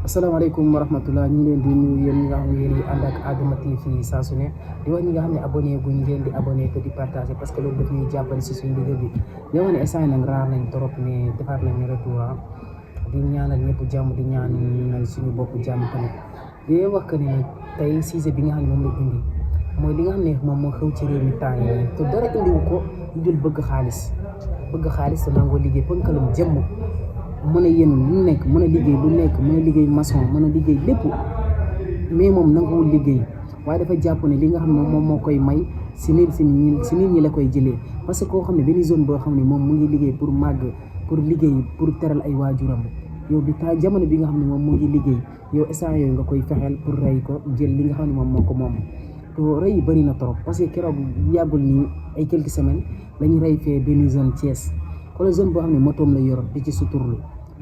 asalaamaaleykum wa rahmatulah ñu ngi leen di nuyu yéen ñi nga xam ne yéen ànd ak Adama TV saa su ne di wax ñi nga xam ne abonné guñ ngeen di abonné ko di partagé parce que loolu daf ñuy jàppale si suñu liggéey bi yow nga ne instant nag raar nañ trop mais defaat nañ retour di ñaanal ñëpp jàmm di ñaanal suñu bopp jàmm tamit di wax que ni nag tey sujet bi nga xam ne moom la indi mooy li nga xam ne moom moo xew ci réew mi temps yi te dara indiwu ko dul bëgg xaalis te nangoo liggéey pënkalam jëmm mën a yéen lu nekk mën a liggéey lu nekk mën a liggéey maçon mën a liggéey lépp mais moom nanguwul liggéey waaye dafa jàpp ne li nga xam ne moom moo koy may si nit ñi la koy jëlee parce que koo xam ne benn zone boo xam ne moom mu ngi liggéey pour màgg pour liggéey pour teral ay waajuram yow bi taa jamono bi nga xam ne moom mu ngi liggéey yow instant yooyu nga koy fexeel pour rey ko jël li nga xam ne moom moo ko moom to rey yi bëri na trop parce que keroog yàggul nii ay quelques semaines lañu rey fee benn zone Thiès wala zone boo xam ne motoom la yor di ci suturlu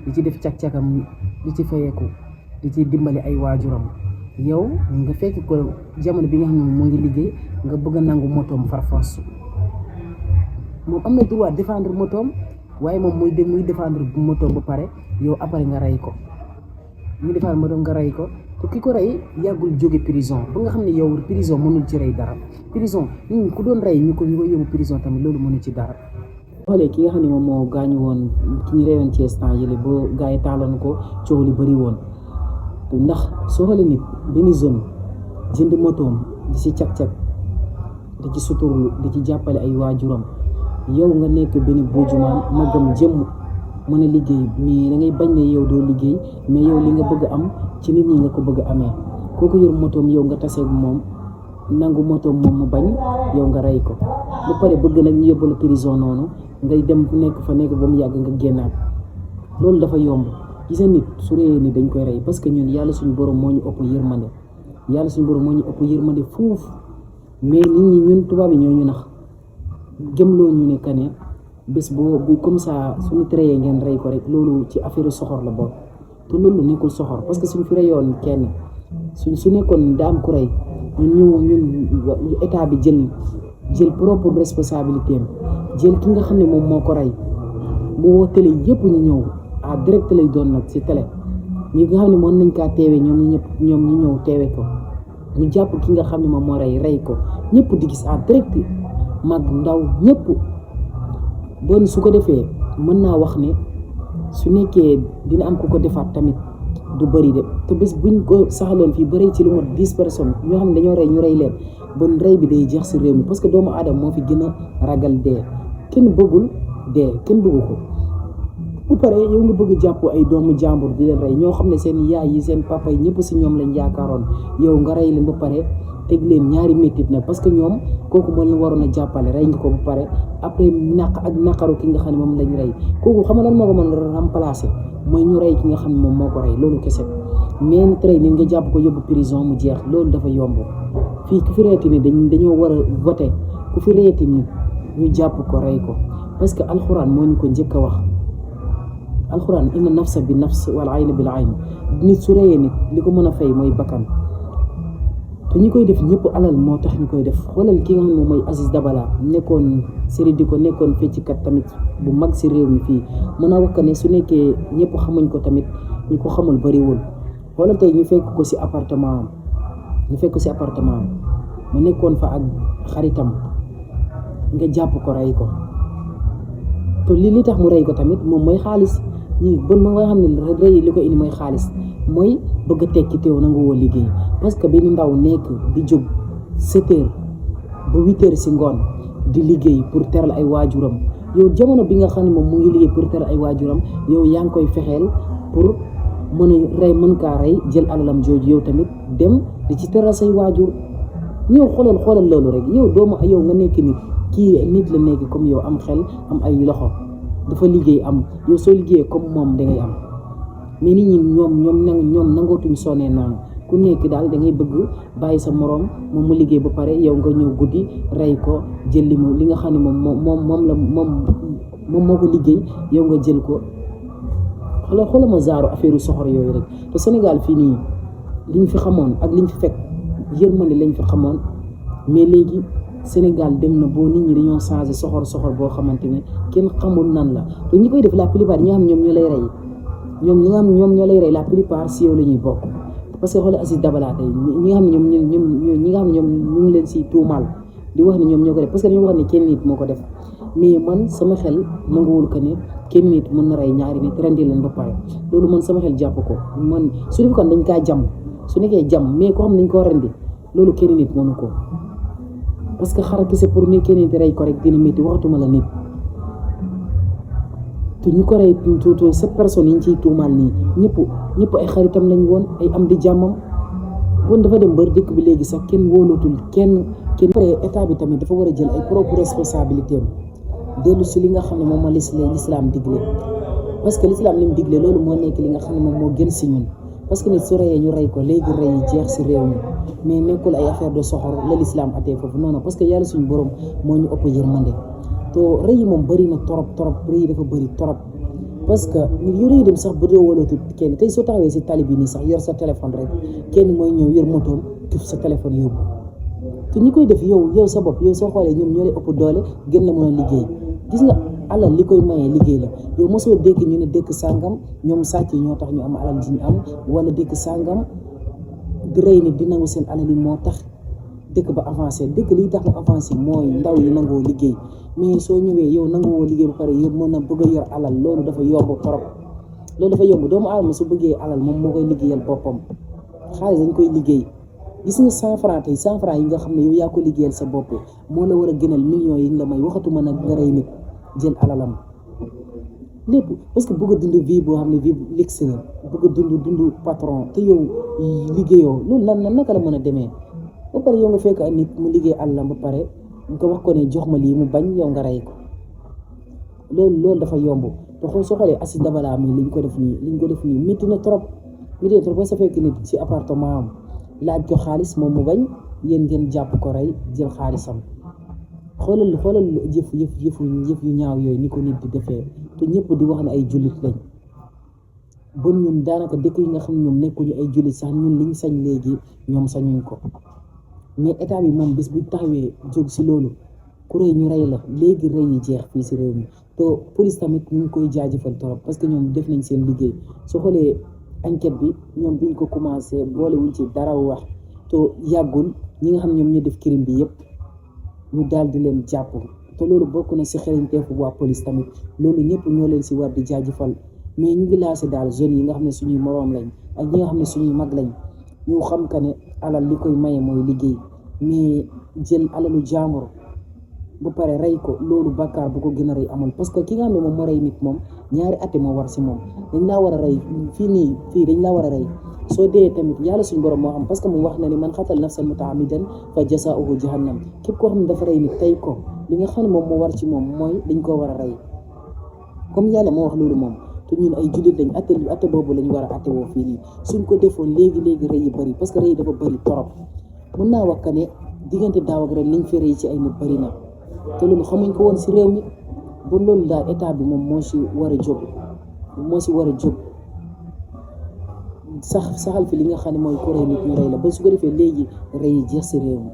di ci def cag-cagam di ci fayeeku di ci dimbali ay waajuram yow nga fekk ko jamono bi nga xam ne mu ngi liggéey nga bëgg a nangu motoom far force moom am na droit défendre motoom waaye moom muy défendre motoom ba pare yow après nga rey ko muy défendre motoom nga rey ko te ki ko rey yàggul jóge prison ba nga xam ne yow prison mënul ci rey dara prison ku doon rey ñu ko yóbbu prison tamit loolu mënul ci dara xoolee ki nga xam ne moom moo gaañu woon ki ñu reyoon ci instant yële boo gars yi taaloon ko coow li bëri woon ndax soo xoolee nit benn zone jënd motoom di ci cag-cag di ci suturlu di ci jàppale ay waajuram yow nga nekk benn boojumaan magam jëmm mën a liggéey mais da ngay bañ ne yow doo liggéey mais yow li nga bëgg am ci nit ñi nga ko bëgg amee kooku yor motoom yow nga taseeg moom nangu motoom moom mu bañ yow nga rey ko bu pare bëgg nag ñu yóbbu la prison noonu ngay dem nekk ba mu yàgg nga génnaat loolu dafa yomb gis nga nit su réyee ni dañ koy rey parce que ñun yàlla suñu borom moo ñu ëpp yërmande fuuf mais nit ñi ñun tubaab yi ñoo ñu nax gëmloo ñu ne kane bés boo bi comme ça suñu tréyee ngeen rey ko rek loolu ci affaire soxor la bokk te loolu nekkul soxor parce que suñu fi reyoon kenn su nekkoon daa am ku rey ñun état bi jël propre responsabilité am jël ki nga xam ne moom moo ko rey mu woo télé yëpp ñu ñëw à direct lay doon nag ci télé ñi nga xam ne mën nañ kaa teewee ñoom ñu ñëw teewe ko ñu jàpp ki nga xam ne moom moo rey ko ñëpp di gis à direct mag ndaw ñëpp bon su ko defee mën naa wax ne su nekkee dina am ku ko defaat tamit du bëri de te bés buñ ko saxaloon fii bëri ci lu mot 10 personnes ñoo xam ne dañoo rey ñu rey leen bon rey bi day jeex si réew mi parce que doomu aadama moo fi gën a ragal dee kenn bëggul dee kenn bëggu ko bu pare yow nga bëgg jàpp ay doomu jàmbur di leen rey ñoo xam ne seen yaay yi seen papa yi ñëpp si ñoom lañ yaakaaroon yow nga rey leen ba pare teg leen ñaari métit nag parce que ñoom kooku moo leen waroon a jàppale rey nga ko ba pare après naqaru ki nga xam ne moom lañ rey kooku xam nga lan moo ko mën a remplacer mooy ñu rey ki nga xam ne moom moo ko rey loolu kese mais ni tey nit nga jàpp ko yóbbu prison mu jeex loolu dafa yomb fii ku fi reeti ni dañoo war a voter ku fi reeti ni ñu jàpp ko rey ko parce que alxuraan moo ñu ko njëkk a wax alxuraan inna nafsa bi nafs wal ayna bil ayn nit su reyee nit li ko mën a fay mooy bakkan te ñi koy def ñëpp alal moo tax ñu koy def xoolal ki nga xam ne moom mooy Aziz Dabala nekkoon série di ko nekkoon fecckat tamit bu mag si réew mi fii mën a wax ne su nekkee ñëpp xamuñ ko tamit ñi ko xamul bariwul xoolal tey ñu fekk ko si appartement mu nekkoon fa ak xaritam nga jàpp ko rey ko te li tax mu rey ko tamit moom mooy xaalis ñi bon ma nga xam ne rey li ko indi mooy xaalis mooy bëgg a tekki teew nangu woo liggéey parce que benn ndaw nekk di jóg 7 heures ba 8 heures si ngoon di liggéey pour teral ay waajuram yow jamono bi nga xam ne moom mu ngi liggéey pour teral ay waajuram yow yaa ngi koy fexeel pour mën kaa rey jël alalam jooju yow tamit dem di ci teral say waajur ñëw xoolal loolu rek yow yow nga nekk nit kii nit la nekk comme yow am xel am ay loxo dafa liggéey am yow soo liggéeyee comme moom dangay am mais nit ñi ñoom nangootuñ sonee noonu ku nekk daal da ngay bëgg bàyyi sa moroom moom mu liggéey ba pare yow nga ñëw guddi rey ko jël li nga xam ne moom moo ko liggéey yow nga jël ko xoolal ma zaaru affaire soxor yooyu rek te Sénégal fii nii liñ fi xamoon ak liñ fi fekk yërmande lañ fi xamoon mais léegi Sénégal dem na boo nit ñi dañoo changé soxor boo xamante ne kenn xamul nan la te ñi koy def la plupart ñi nga xam ñoom ñu lay rey ñoom ñi nga xam ñoom ñoo lay rey la plupart si yow la ñuy bokk parce que xoolal Aziz Dabala tey ñi nga xam ne ñi nga xam ne ñoom ñu ngi leen si tuumaal di wax ne ñoom ñoo ko def parce que dañoo wax ne kenn nit moo ko def mais man sama xel nanguwul que ne kenn nit mën na rey ñaari nit rendi leen ba pare loolu man sama xel jàpp ko man su dee kon dañ kaa jam su nekkee jam mais koo xam ne dañ koo rendi loolu kenn nit mënu ko parce que xara kese pour ne kenn nit rey ko rek dina métti waxatuma la nit te ñu ko rey tuuti cette personne yi ñu ciy tuumaal nii ñëpp ay xaritam lañ woon ay am di jàmmam bon dafa dem bër dëkk bi léegi sax kenn wóolatul kenn pare état bi tamit dafa war a jël ay propre responsabilité am dellu si li nga xam ne moom moo l'islam digle parce que l'islam li mu digle loolu moo nekk li nga xam ne moom moo gën si ñun parce que nit su reyee ñu rey ko léegi rey yi jeex si réew mi mais nekkul ay affaire de soxor la l'islam atee foofu non non parce que yàlla suñu borom moo ñu ëpp yërmande to rey yi moom bëri na torop rey yi dafa bëri torop parce que nit yu rëy dem sax ba doo wóolatu kenn tey soo taxawee si tali bi nii sax yor sa téléphone rek kenn mooy ñëw yor motoom tuf sa téléphone yóbbu te ñi koy def yow sa bopp yow soo xoolee ñoom ñoo lay ëpp doole gën la mën a liggéey gis nga alal li koy mayee liggéey la yow mosoo dégg ñu ne dëkk sàngam ñoom sàcc yi ñoo tax ñu am alal ji ñu am wala dëkk sàngam di rey nit di nangu seen alal yi moo tax dëkk ba avancé dëkk liy tax mu avancé mooy ndaw yi nangoo liggéey mais soo ñëwee yow nangoo liggéey ba pare yow mën na bëgg a yor alal loolu dafa yomb trop loolu dafa yomb doomu aadama su bëggee alal moom moo koy liggéeyal boppam xaalis dañ koy liggéey gis nga 100 francs tey 100 francs yi nga xam ne yow yaa ko liggéeyal sa bopp moo la war a gënal millions yi nga may waxatuma nag nga rey nit jël alalam lépp parce que bëgg a dund vie boo xam ne vie luxe la bëgg a dund patron te yow liggéeyoo loolu naka la mën a demee ba pare yow nga fekk ak nit mu liggéey alalam ba pare nga wax ko ne jox ma lii mu bañ yow nga rey ko loolu dafa yomb te soo xoolee Aziz Dabala mi liñ ko def nii métti na trop ba sa fekk nit ci appartement am laaj ko xaalis moom mu bañ yéen ngeen jàpp ko rey jël xaalisam xoolal jëf yu ñaaw yooyu ni ko nit di defee te ñëpp di wax ne ay jullit lañ bon ñun daanaka dëkk yi nga xam ne ñoom nekkuñu ay jullit sax ñun liñ sañ léegi ñoom sañuñ ko mais état bi moom bés bu taxawee jóg si loolu ku rëy ñu rey la léegi rëy yi jeex fii si réew mi te police tamit ñu ngi koy jaajëfal trop parce que ñoom def nañ seen liggéey soo xoolee enquête bi ñoom biñ ko commencé boolewuñ ci dara wax te yàggul ñi nga xam ñoom ñu def crime bi yëpp ñu daal di leen jàpp te loolu bokk na si xarañteefu waa police tamit loolu ñëpp ñoo leen si war di jaajëfal mais ñu ngi lancé daal jeunes yi nga xam ne suñuy moroom lañ ak ñi nga xam ne suñuy mag lañ ñu xam que ne alal li koy maye mooy liggéey mais jël alalu jaambur ba pare rey ko loolu bàkkaar bu ko gën a rey amul parce que ki nga xam ne moom moo rey nit moom ñaari ate moo war si moom dañ laa war a rey fii dañ laa war a rey soo dee tamit yàlla suñu borom moo xam parce que moom wax na ni man xatal nafsan mutaamidan fa jasaa'uhu jahannam képp koo xam ne dafa rey nit tey ko li nga xam ne moom moo war ci moom mooy dañ koo war a rey comme yàlla moo wax loolu moom te ñun ay jullit lañ atte boobu lañ war a atte woo fii nii suñ ko defoon léegi rey yi bëri parce que rey yi dafa bëri torop mën naa wax que ne diggante daaw ak ren liñ fi rey ci ay nit bëri na te loolu xamuñ ko woon si réew mi ba loolu daal état bi moom moo si war a jóg saxal fi li nga xam ne mooy ko rey nit ñu rey la ba su ko defee léegi rey yi jeex si réew mi